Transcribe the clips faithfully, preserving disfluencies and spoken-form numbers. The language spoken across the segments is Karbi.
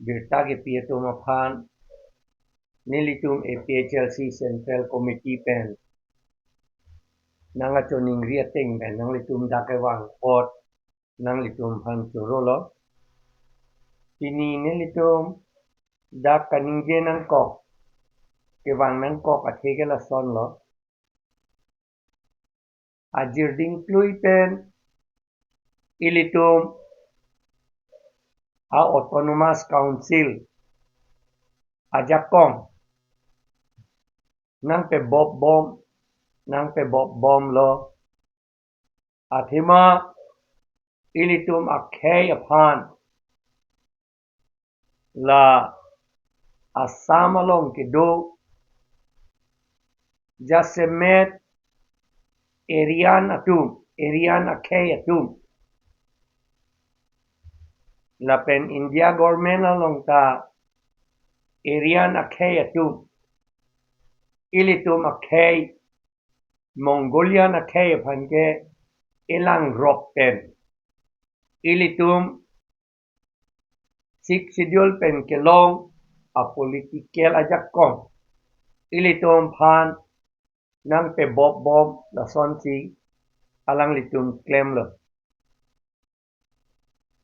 Birta kepi atum aphan nelitum A P H L C Central Committee pen nangkachiningri ateng pen nanglitum dak kevang apot nanglitum aphan chorolo. Pini nelitum dak kaningje nangkok, kevang nangkok athe ke lasonlo. Ajirding klui pen ilitum a-Autonomous Council ajakong nangpebop bom, nangpebop bomlo. Athema ilitum akhei aphan la Assam along kedo jasemet Aryan atum, Aryan akhei atum, lapen India government along ta Aryan akhei atum, ilitum akhei Mongolian akhei aphan ke elang rok pen ilitum Sixth Schedule pen kelong a-political ajakong ilitum aphan nangpebop bom lasonsi alanglitum klemlo.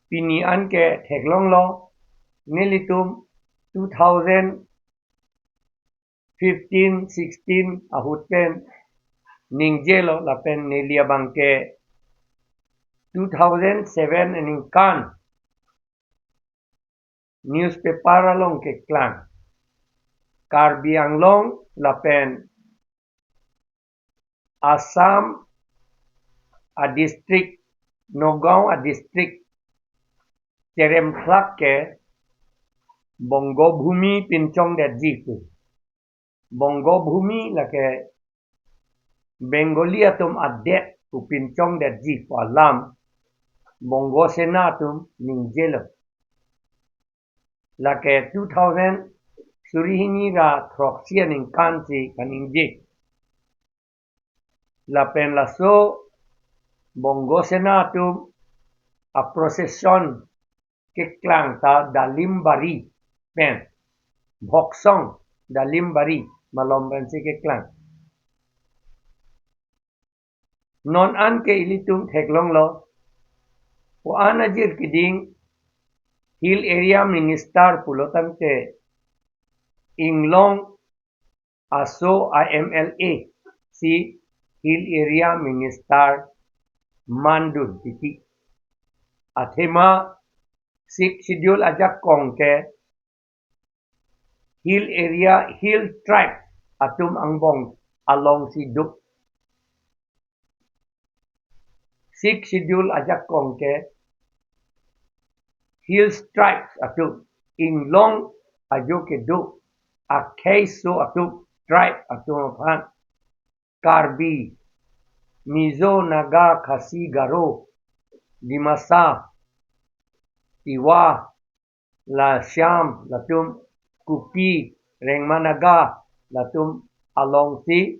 Pini anke theklonglo, nelitum two thousand fifteen sixteen ahut pen ningjelo lapen neli abangke two thousand seven aningkan newspaper along keklang. Karbi Anglong lapen Assam a-district, Nagaon a-district cheremthlak ke Bongo Bhumi pinchongdetji pu. Bongo Bhumi lake Bengali atum adet pu pinchongdetji pu alam Bongo Sena atum ningjelo. Lake two thousand suri hini ra throksi aningkan si kaningje. Lapen laso Bongo Sena atum a-procession keklang ta Dalimbari pen, Bhoksong Dalimbari malom pensi keklang. Non anke ilitum theklonglo, ko-an ajir keding Hill Area Minister pulo tangte inglong aso a-M L A si Hill Area Minister mandun titi. Athema Sixth Schedule ajakong ke Hill Area, Hill Tribe atum angbong alongsi do. Sixth Schedule ajakong ke Hill Tribes atum, inglong ajo kedo akhei aso atum, tribe atum aphan, Karbi, Mizo, Naga, Khasi, Garo, Dimasa, Tiwa, la Shyam, latum Kuki, Rengma Naga, latum alongsi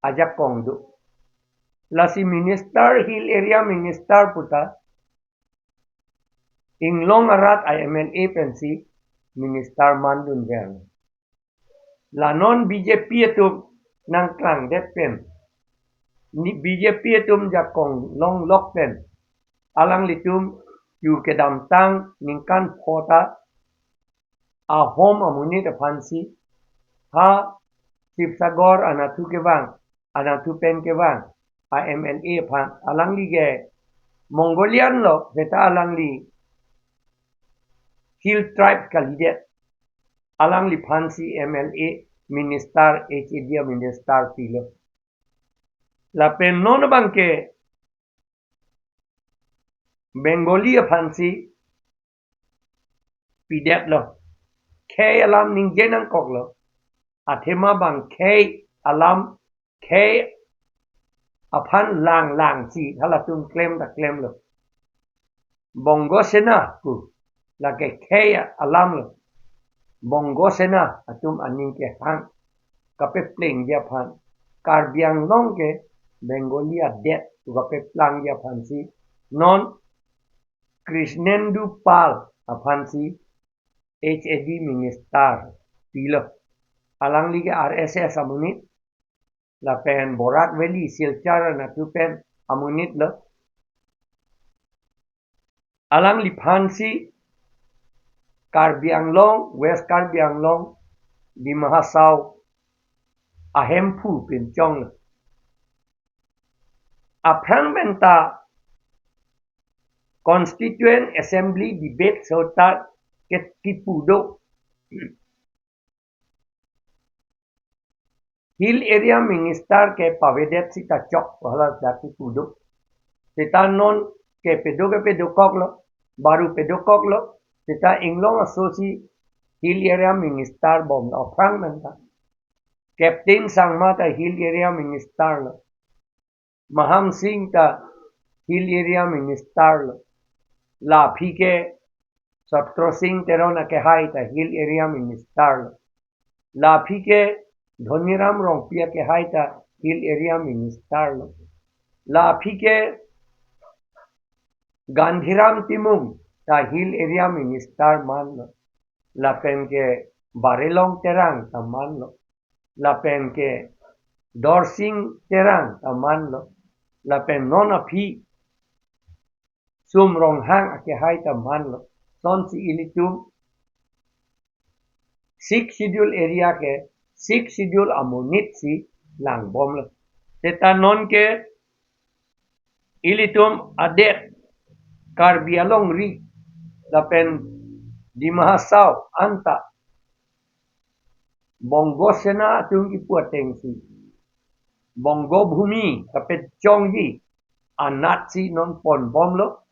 ajakong do. Lasi minister, Hill Area Minister puta inglong arat a-M L A pensi minister mandun vang. La non B J P atum nangklangdet pen, ni B J P atum jakong longlok pen, alanglitum yu kedamtang ningkan pho ta ahom amonit aphansi ha Sibsagar anatthu kevang, anatthu pen kevang a-M L A aphan, alangli ke Mongolian lo, seta alangli Hill Tribe kalidet, alangliphansi M L A minister, H A D a-minister pilo. Lapen non abangke Bengali aphansi pidetlo. Khei alam ningje nangkoklo. Athema bang khei alam, khei aphan langlangsi halatum klem ta klemlo. Bongo Sena pu, lake khei alamlo. Bongo Sena atum aning kehang kapeplengji aphan, Karbi Anglong ke Bengali adet pu kapeplangji aphansi non Krishnendu Pal aphansi H A D minister pilo. Alangli ke R S S amonit, lapen Barak Valley, Silchar anatthu pen amonit lo. Alangliphansi Karbi Anglong, West Karbi Anglong, Dima Hasao ahemphu pinchonglo. Aphrang penta Constituent Assembly debate sota ke kipu do. Hill Area Minister ke pavedet sita chok, hala dak kipu do. Sita non ke pedo ke pedokoklo, baru pedokoklo, sita inglong asosi Hill Area Minister bomlo aphrang penta. Captain Sangma ta Hill Area Minister lo. Maham Singh ta Hill Area Minister lo. La aphi ke Satro Singh Teron akehai ta Hill Area Minister lo. La aphi ke Dhoniram Rongpi akehai ta Hill Area Minister lo. La aphi ke Gandhiram Timung ta Hill Area Minister manlo. Lapen ke Barilong Terang ta manlo. Lapen ke Dorsing Terang ta manlo. Lapen non aphi Sum Ronghang akehai ta manlo. Sonsi ilitum Sixth Schedule area ke Sixth Schedule amonit si langbomlo. Seta non ke ilitum adet Karbi alongri lapen Dima Hasao anta Bongo Sena atum kipu atengsi Bongo Bhumi kapechongji anatsi non ponbomlo.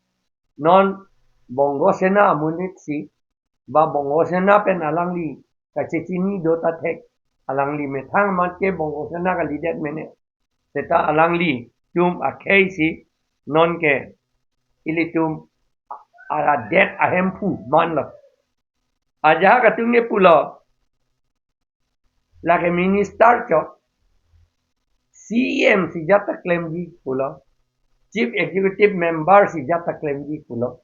Non Bongo Sena amonitsi ba Bongo Sena pen alangli kachechini do ta thek, alangli methang amat ke Bongo Sena kalidet mene. Seta alanglitum akheisi non ke ilitum adet ahemphu manlo. Ajahak atum ke pulo, lake minister chot, C E M si jat ta klemji pulo, Chief Executive Member si jat ta klemji pulo.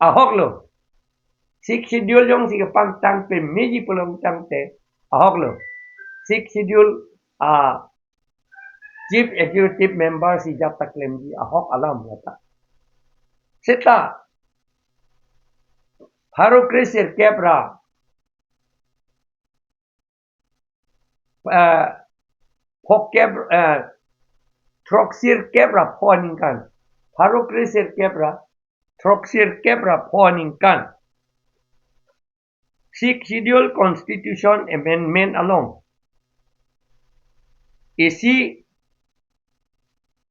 Ahok lo. Sixth Schedule jongsi kepangtang pemeji pulo tangte, ahok lo. Sixth Schedule a Chief Executive Member si jat ta klemji ahok alam kata. Seta pharo kre sirkep ra eh, phokep, eh, throksirkep ra pho aningkan. Pharo kre sirkep ra throksirkep ra pho aningkan Sixth Schedule Constitution Amendment along isi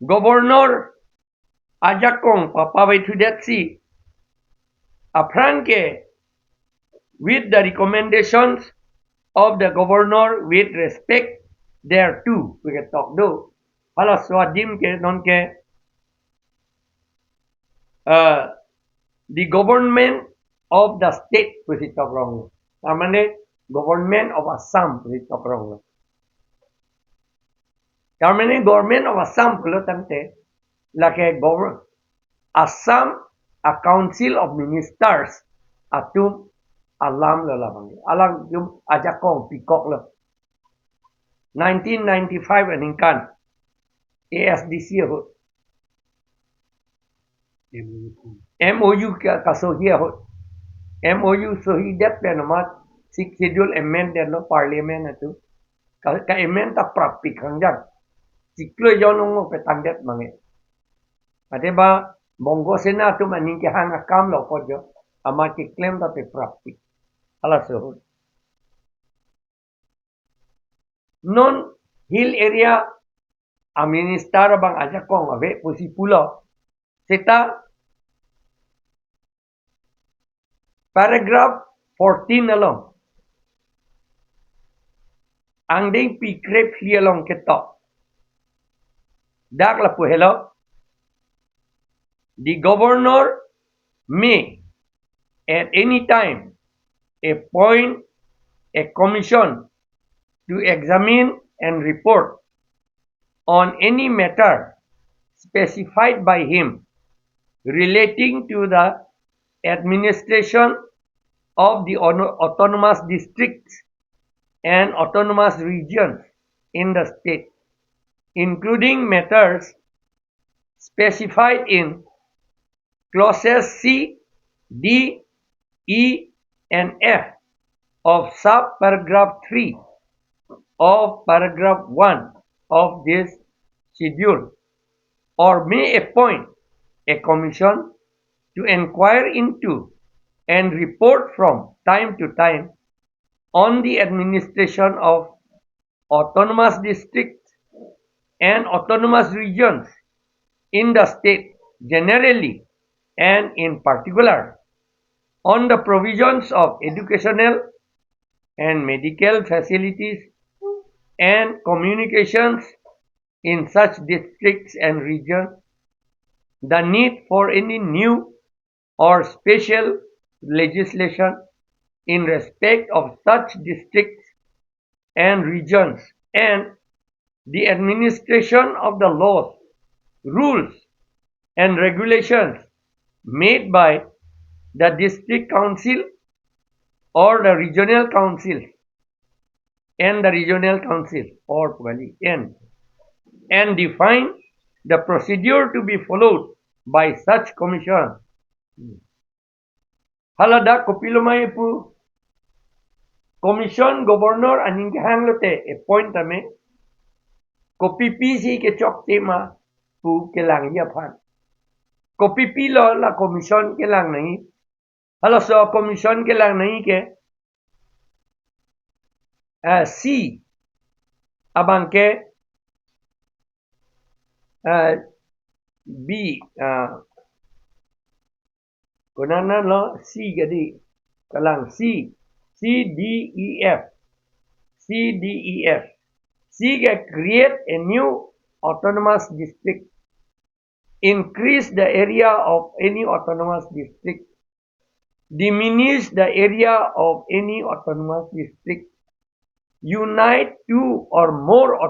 Governor ajakong papavethudetsi aphrang ke with the recommendations of the governor with respect thereto, pu ketok do. Halaso adim ke non ke, uh, the government of the state pusi tokrong. Tar mane government of Assam pusi tokrong. Tar mane government of Assam pulo tangte lake govern Assam a Council of Ministers atum alam lo labang. Alangtum ajakong pikok lo. Nineteen ninety-five aningkan A S D C ahut M O U ka, kasohi ahut. M O U sohidet pen amat Sixth Schedule amend detlo parliament atum. Ka, ka amend ta prappik hangjang. Chiklo jon ongo petangdet mange. Ate ba Bongo Sena atum aning kehang akam lo apot jo. Amat keklem ta pe prappik. Halaso ahut. Non hill area a minister abang ajakong ave pusi pulo. Seta paragraph fourteen along angdengpi krephli along ketok. Dak lapu helo, the governor may at any time appoint a commission to examine and report on any matter specified by him relating to the administration of the auto- autonomous districts and autonomous regions in the state, including matters specified in clauses C, D, E, and F of subparagraph three of paragraph one of this schedule, or may appoint a commission to inquire into and report from time to time on the administration of autonomous districts and autonomous regions in the state generally and in particular, on the provisions of educational and medical facilities and communications in such districts and regions, the need for any new or special legislation in respect of such districts and regions, and the administration of the laws, rules, and regulations made by the district council or the regional council and the regional council or Pugani and and define the procedure to be followed by such commission. Hala dak kopilo ma pu, commission governor aning kehang lote appoint tame, kopi pisi kechokche ma pu kelang aphan. Kopi pilo la commission kelang nangji. Halaso commission kelang nangji ke, ah, C abang ke, ah, B, ah, konana lo C kadi, kelang C, C D E F, C D E F. C ke create a new autonomous district, increase the area of any autonomous district, diminish the area of any autonomous district, unite two or more